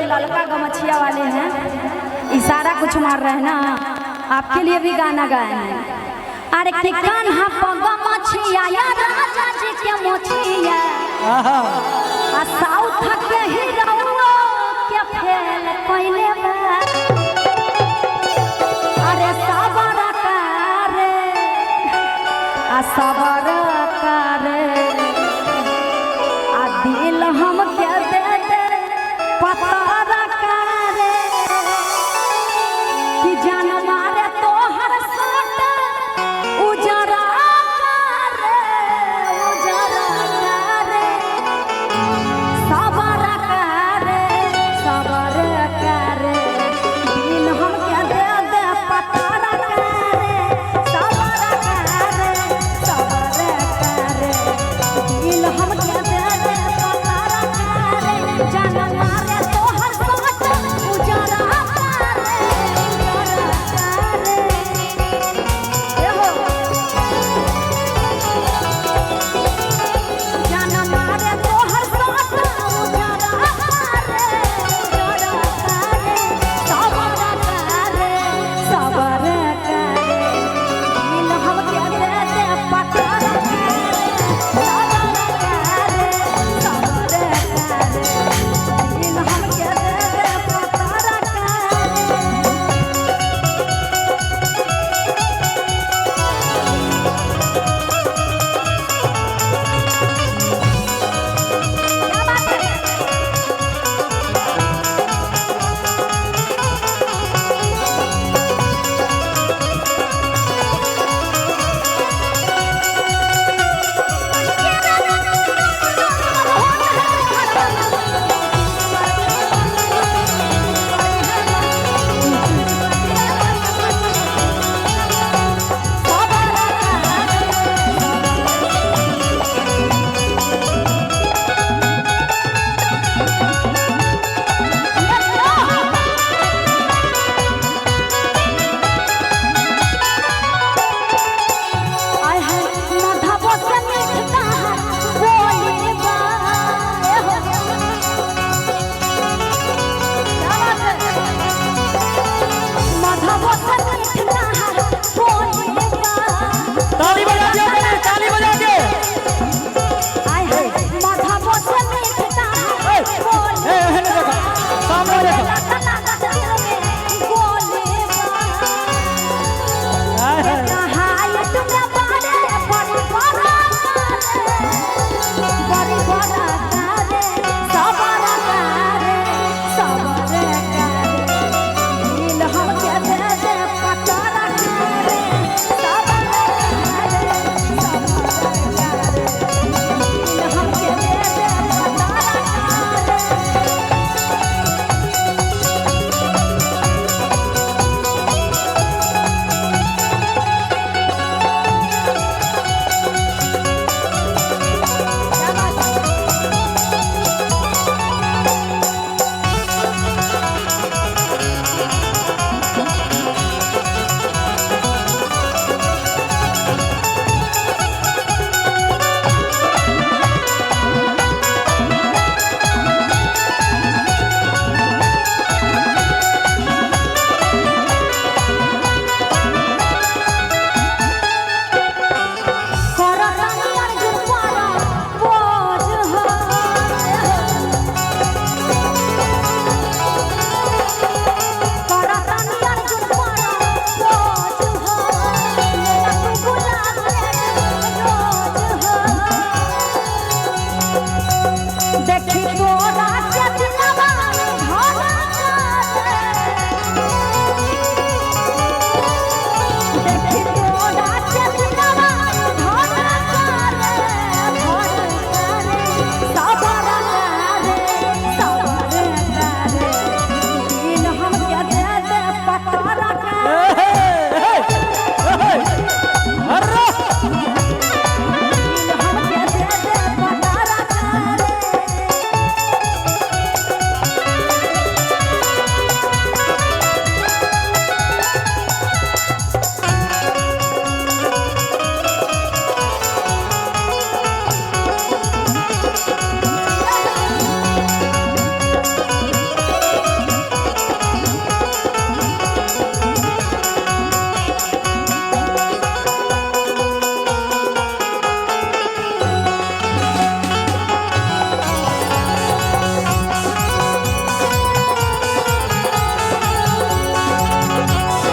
ललका गमछिया वाले हैं, इशारा कुछ मार रहे हैं ना, आपके लिए भी गाना गाए हैं। अरे कि कान्हा पर गमछिया या राजा जी के मोछिया, आ साउथ के हीरो के फेल कइले बा। अरे सबर करे, आ सबर करे, आ दिल हम के दे दे पता करे कि जान मारे तोहर साट उजरा करे, उजरा करे, सबर करे, सबर करे, दिल हम के दे दे पता करे, सबर करे, सबर करे, दिल हम के दे दे पता करे, जान मारे तोहर साट उजरा करे, उजरा करे। एहो जान मारे तोहर साट उजरा करे, उजरा करे, सबर करे, सबर करे, दिल हमके दे दे पता करे, सबर करे, सबर करे, दिल हमके दे दे पता करे। क्या बात है? आय है माधव से मिठता बोली बा। ए हो क्या बात है? माधव से मिठता बोली बा। ताली बजा दिया मैंने, ताली बजा के। आय है माधव से मिठता ए, बोली ए, हेने देखो, सामने देखो। बा।